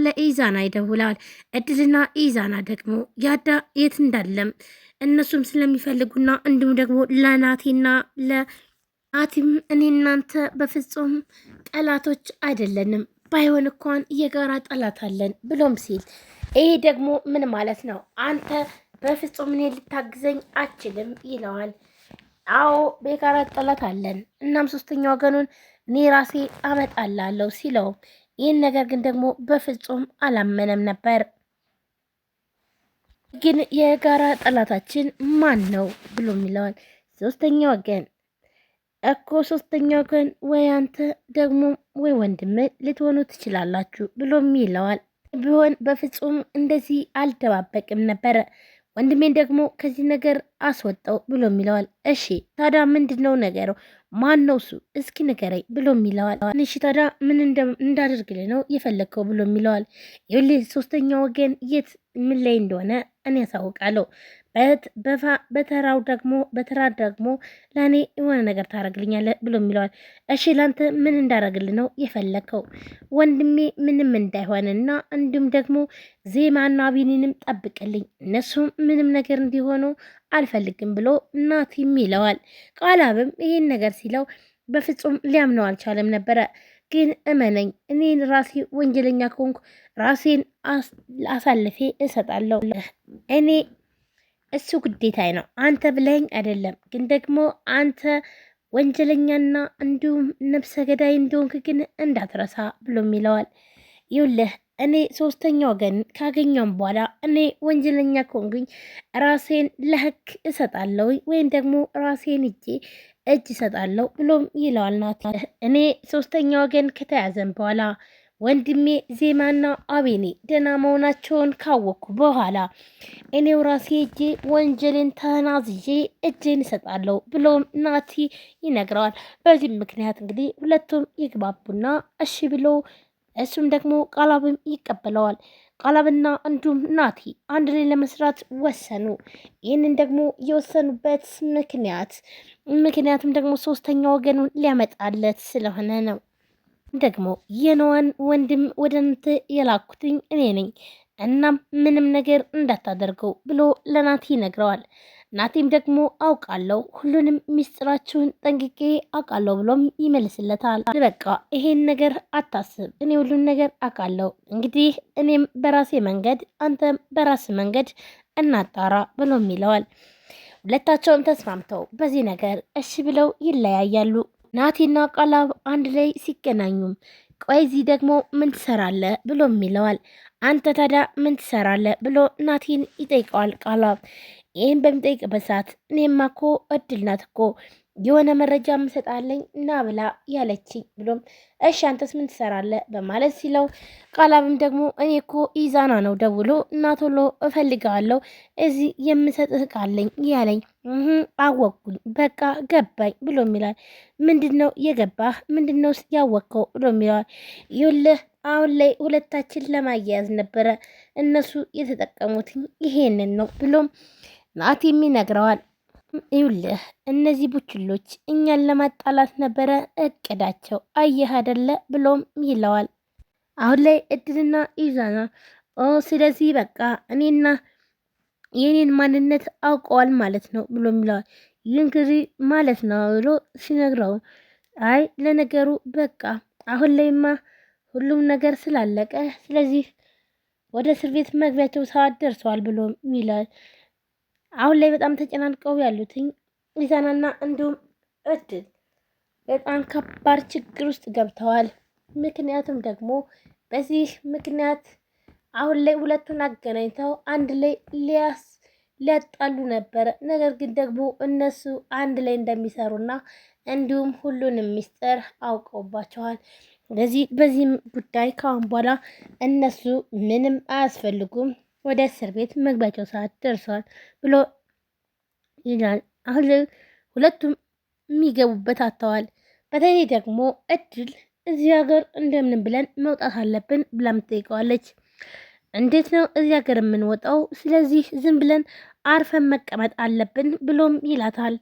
ለኢዛና ይደውላል። እድልና ኢዛና ደግሞ ያዳ የት እንዳለም እነሱም ስለሚፈልጉና እንዲሁም ደግሞ ለናቲና ለናቲም እኔ እናንተ በፍጹም ጠላቶች አይደለንም፣ ባይሆን እንኳን የጋራ ጠላት አለን ብሎም ሲል ይሄ ደግሞ ምን ማለት ነው? አንተ በፍጹም እኔ ልታግዘኝ አችልም ይለዋል። አዎ የጋራ ጠላት አለን፣ እናም ሶስተኛ ወገኑን እኔ ራሴ አመጣላለሁ ሲለው ይህን ነገር ግን ደግሞ በፍጹም አላመነም ነበር። ግን የጋራ ጠላታችን ማን ነው ብሎም ይለዋል። ሶስተኛ ወገን እኮ ሶስተኛ ወገን ወይ አንተ ደግሞ ወይ ወንድም ልትሆኑ ትችላላችሁ ብሎም ይለዋል። ቢሆን በፍጹም እንደዚህ አልደባበቅም ነበረ ወንድሜን ደግሞ ከዚህ ነገር አስወጣው ብሎም ይለዋል። እሺ ታዲያ ምንድን ነው ነገረው? ማን ነው እሱ? እስኪ ንገረኝ ብሎም ይለዋል። እሺ ታዲያ ምን እንዳደርግልህ ነው የፈለግከው? ብሎም ይለዋል። ይኸውልህ ሶስተኛ ወገን የት ምን ላይ እንደሆነ እኔ ያሳውቃለሁ። በተራው ደግሞ በተራ ደግሞ ለእኔ የሆነ ነገር ታደርግልኛለህ ብሎም ይለዋል። እሺ ለአንተ ምን እንዳደርግልህ ነው የፈለግከው? ወንድሜ ምንም እንዳይሆንና እንዲሁም ደግሞ ዜማና ቢኒንም ጠብቅልኝ፣ እነሱም ምንም ነገር እንዲሆኑ አልፈልግም ብሎ ናቲም ይለዋል። ቃላብም ይህን ነገር ሲለው በፍጹም ሊያምነው አልቻለም ነበረ። ግን እመነኝ እኔን ራሴ ወንጀለኛ ከሆንኩ ራሴን አሳልፌ እሰጣለሁ። እኔ እሱ ግዴታዬ ነው፣ አንተ ብለኸኝ አይደለም። ግን ደግሞ አንተ ወንጀለኛና እንዲሁም ነፍሰ ገዳይ እንደሆንክ ግን እንዳትረሳ ብሎም ይለዋል። ይኸውልህ እኔ ሶስተኛ ወገን ካገኘውም በኋላ እኔ ወንጀለኛ ከሆንኩኝ ራሴን ለሕግ እሰጣለሁ ወይም ደግሞ ራሴን እጄ እጅ እሰጣለሁ ብሎም ይለዋል ናቲ። እኔ ሶስተኛ ወገን ከተያዘን በኋላ ወንድሜ ዜማና አቤኔ ደህና መሆናቸውን ካወቅኩ በኋላ እኔው ራሴ እጄ ወንጀሌን ተናዝዤ እጄን እሰጣለሁ ብሎም ናቲ ይነግረዋል። በዚህም ምክንያት እንግዲህ ሁለቱም ይግባቡና እሺ ብሎ እሱም ደግሞ ቃላብም ይቀበለዋል። ቃላብና እንዲሁም ናቲ አንድ ላይ ለመስራት ወሰኑ። ይህንን ደግሞ የወሰኑበት ምክንያት ምክንያቱም ደግሞ ሶስተኛ ወገኑን ሊያመጣለት ስለሆነ ነው። ደግሞ የነዋን ወንድም ወደ አንተ የላኩትኝ እኔ ነኝ፣ እናም ምንም ነገር እንዳታደርገው ብሎ ለናቲ ይነግረዋል። ናቲም ደግሞ አውቃለሁ፣ ሁሉንም ሚስጥራችሁን ጠንቅቄ አውቃለሁ ብሎም ይመልስለታል። በቃ ይሄን ነገር አታስብ፣ እኔ ሁሉን ነገር አውቃለሁ። እንግዲህ እኔም በራሴ መንገድ፣ አንተም በራስ መንገድ እናጣራ ብሎም ይለዋል። ሁለታቸውም ተስማምተው በዚህ ነገር እሺ ብለው ይለያያሉ። ናቲና ቃላብ አንድ ላይ ሲገናኙም ቆይ እዚህ ደግሞ ምን ትሰራለህ ብሎም ይለዋል። አንተ ታዲያ ምን ትሰራለህ ብሎ ናቲን ይጠይቀዋል ቃላብ። ይህን በሚጠይቅበት ሰዓት እኔማ እኮ እድል ናት እኮ የሆነ መረጃ ምሰጣለኝ ና ብላ ያለችኝ ብሎም እሺ አንተስ ምን ትሰራለህ በማለት ሲለው ቃላብም ደግሞ እኔ እኮ ኢዛና ነው ደውሎ እና ቶሎ እፈልገዋለሁ እዚህ የምሰጥህ ቃለኝ ያለኝ አወቅኩኝ በቃ ገባኝ ብሎም ይላል። ምንድን ነው የገባህ? ምንድን ነው ያወቅከው? ብሎም ይለዋል። ይኸውልህ አሁን ላይ ሁለታችን ለማያያዝ ነበረ እነሱ የተጠቀሙት ይሄንን ነው ብሎም ናቲም ይነግረዋል። ይኸውልህ እነዚህ ቡችሎች እኛን ለማጣላት ነበረ እቅዳቸው፣ አየህ አደለ ብሎም ይለዋል። አሁን ላይ እድልና ኢዛና ስለዚህ በቃ እኔና የኔን ማንነት አውቀዋል ማለት ነው ብሎም ይለዋል። ይህን ማለት ነው ብሎ ሲነግረው አይ ለነገሩ በቃ አሁን ላይማ ሁሉም ነገር ስላለቀ ስለዚህ ወደ እስር ቤት መግቢያቸው ሰዓት ደርሰዋል ብሎም ይላል። አሁን ላይ በጣም ተጨናንቀው ያሉትኝ ኢዛናና እንዲሁም እድል በጣም ከባድ ችግር ውስጥ ገብተዋል። ምክንያቱም ደግሞ በዚህ ምክንያት አሁን ላይ ሁለቱን አገናኝተው አንድ ላይ ሊያጣሉ ነበረ። ነገር ግን ደግሞ እነሱ አንድ ላይ እንደሚሰሩና እንዲሁም ሁሉንም ሚስጥር አውቀውባቸዋል። ስለዚህ በዚህም ጉዳይ ከአሁን በኋላ እነሱ ምንም አያስፈልጉም፣ ወደ እስር ቤት መግቢያቸው ሰዓት ደርሷል ብሎ ይላል። አሁን ላይ ሁለቱም የሚገቡበት አጥተዋል። በተለይ ደግሞ እድል እዚህ ሀገር እንደምንም ብለን መውጣት አለብን ብላም ትጠይቀዋለች። እንዴት ነው እዚህ ሀገር የምንወጣው? ስለዚህ ዝም ብለን አርፈን መቀመጥ አለብን ብሎም ይላታል።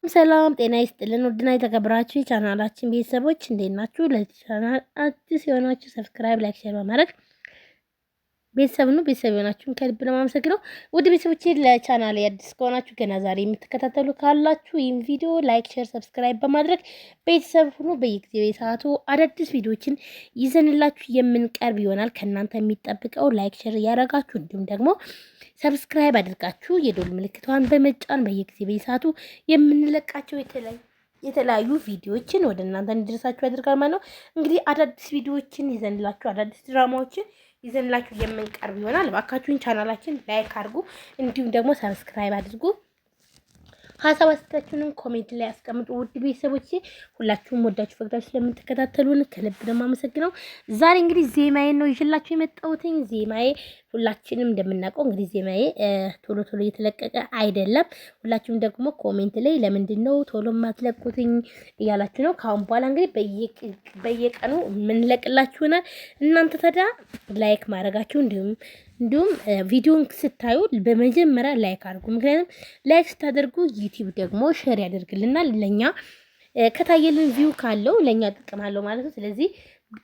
ሰላም ጤና ይስጥልን ውድና የተከበራችሁ የቻናላችን ቤተሰቦች እንዴት ናችሁ? ለዚህ ቻናል አዲስ የሆናችሁ subscribe፣ like፣ share በማድረግ ቤተሰብ ነው። ቤተሰብ የሆናችሁን ከልብ ነው የማመሰግነው። ውድ ቤተሰቦቼ ለቻናሌ አዲስ ከሆናችሁ ገና ዛሬ የምትከታተሉ ካላችሁ ይህን ቪዲዮ like፣ share፣ subscribe በማድረግ ቤተሰብ ሁኑ። በየጊዜው የሰዓቱ አዳዲስ ቪዲዮዎችን ይዘንላችሁ የምንቀርብ ይሆናል። ከእናንተ የሚጠብቀው like፣ share እያደረጋችሁ እንዲሁም ደግሞ subscribe አድርጋችሁ የደወል ምልክቷን በመጫን በየጊዜው በየሰዓቱ የምንለቃቸው የተለያዩ ቪዲዮዎችን ወደ እናንተ እንዲደርሳችሁ ያደርጋል ማለት ነው። እንግዲህ አዳዲስ ቪዲዮዎችን ይዘንላችሁ አዳዲስ ድራማዎችን ይዘንላችሁ የምንቀርብ ይሆናል። እባካችሁን ቻናላችን like አድርጉ፣ እንዲሁም ደግሞ subscribe አድርጉ። ሀሳብ አስተያየታችሁንም comment ላይ አስቀምጡ። ውድ ቤተሰቦች ሁላችሁም ወዳችሁ ፈቅዳችሁ ስለምትከታተሉን ከልብ ነው የማመሰግነው። ዛሬ እንግዲህ ዜማዬን ነው ይዤላችሁ የመጣሁትኝ። ዜማዬ ሁላችንም እንደምናውቀው እንግዲህ ዜማዬ ቶሎ ቶሎ እየተለቀቀ አይደለም። ሁላችሁም ደግሞ comment ላይ ለምንድን ነው ቶሎ የማትለቁትኝ እያላችሁ ነው። ከአሁን በኋላ እንግዲህ በየቀኑ የምንለቅላችሁ ይሆናል። እናንተ ታዲያ like ማድረጋችሁ እንዲሁም ቪዲዮን ስታዩ በመጀመሪያ like አድርጉ። ምክንያቱም like ስታደርጉ ዩቲዩብ ደግሞ share ያደርግልናል። ለኛ ከታየልን view ካለው ለኛ ጥቅም አለው ማለት ነው። ስለዚህ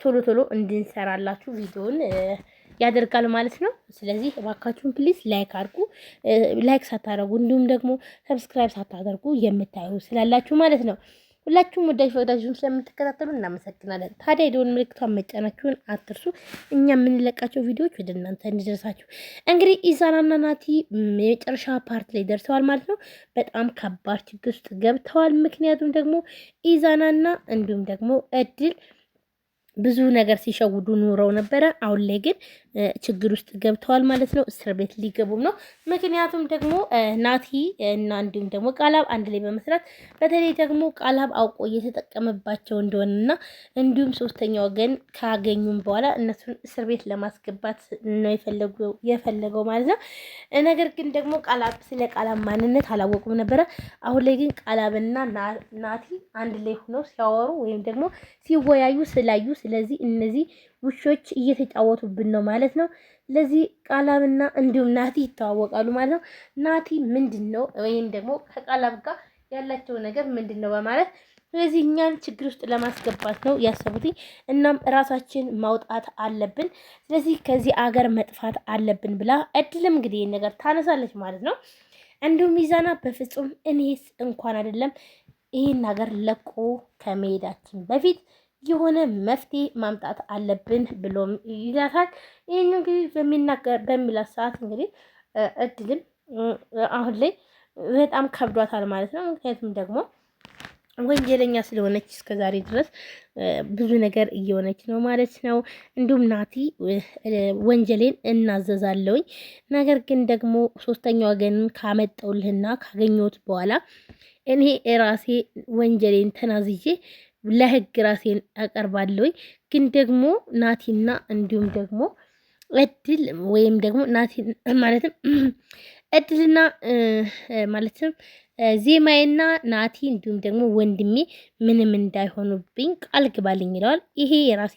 ቶሎ ቶሎ እንድንሰራላችሁ ቪዲዮን ያደርጋል ማለት ነው። ስለዚህ እባካችሁን please like አድርጉ። like ሳታደርጉ እንዲሁም ደግሞ subscribe ሳታደርጉ የምታዩ ስላላችሁ ማለት ነው። ሁላችሁም ወዳጅ ፈቅዳችሁን ስለምትከታተሉ እናመሰግናለን። ታዲያ የደወል ምልክቷን መጫናችሁን አትርሱ። እኛ የምንለቃቸው ቪዲዮዎች ወደ እናንተ እንዲደርሳችሁ። እንግዲህ ኢዛናና ናቲ የመጨረሻ part ላይ ደርሰዋል ማለት ነው። በጣም ከባድ ችግር ውስጥ ገብተዋል። ምክንያቱም ደግሞ ኢዛናና እንዲሁም ደግሞ እድል ብዙ ነገር ሲሸውዱ ኑረው ነበረ። አሁን ላይ ግን ችግር ውስጥ ገብተዋል ማለት ነው። እስር ቤት ሊገቡም ነው። ምክንያቱም ደግሞ ናቲ እና እንዲሁም ደግሞ ቃላብ አንድ ላይ በመስራት በተለይ ደግሞ ቃላብ አውቆ እየተጠቀመባቸው እንደሆነና እንዲሁም ሶስተኛ ወገን ካገኙም በኋላ እነሱን እስር ቤት ለማስገባት ነው የፈለገው ማለት ነው። ነገር ግን ደግሞ ቃላብ ስለ ቃላብ ማንነት አላወቁም ነበረ። አሁን ላይ ግን ቃላብና ናቲ አንድ ላይ ሆነው ሲያወሩ ወይም ደግሞ ሲወያዩ ስላዩ ስለዚህ እነዚህ ውሾች እየተጫወቱብን ነው ማለት ነው። ለዚህ ቃላብና እንዲሁም ናቲ ይተዋወቃሉ ማለት ነው። ናቲ ምንድን ነው ወይም ደግሞ ከቃላብ ጋር ያላቸው ነገር ምንድን ነው በማለት ስለዚህ እኛን ችግር ውስጥ ለማስገባት ነው ያሰቡት። እናም ራሳችን ማውጣት አለብን፣ ስለዚህ ከዚህ አገር መጥፋት አለብን ብላ እድልም እንግዲህ ይህን ነገር ታነሳለች ማለት ነው። እንዲሁም ሚዛና በፍጹም እኔስ እንኳን አይደለም ይህን ሀገር ለቆ ከመሄዳችን በፊት የሆነ መፍትሄ ማምጣት አለብን ብሎም ይላታል። ይህን እንግዲህ በሚናገር በሚላት ሰዓት እንግዲህ እድልም አሁን ላይ በጣም ከብዷታል ማለት ነው። ምክንያቱም ደግሞ ወንጀለኛ ስለሆነች እስከዛሬ ድረስ ብዙ ነገር እየሆነች ነው ማለት ነው። እንዲሁም ናቲ ወንጀሌን እናዘዛለውኝ ነገር ግን ደግሞ ሶስተኛ ወገንን ካመጣውልህና ካገኘሁት በኋላ እኔ ራሴ ወንጀሌን ተናዝዤ ለህግ ራሴን አቀርባለሁ። ግን ደግሞ ናቲና እንዲሁም ደግሞ እድል ወይም ደግሞ ናቲ ማለትም እድልና ማለትም ዜማዬና ናቲ እንዲሁም ደግሞ ወንድሜ ምንም እንዳይሆኑብኝ ቃል ግባልኝ ይለዋል። ይሄ የራሴ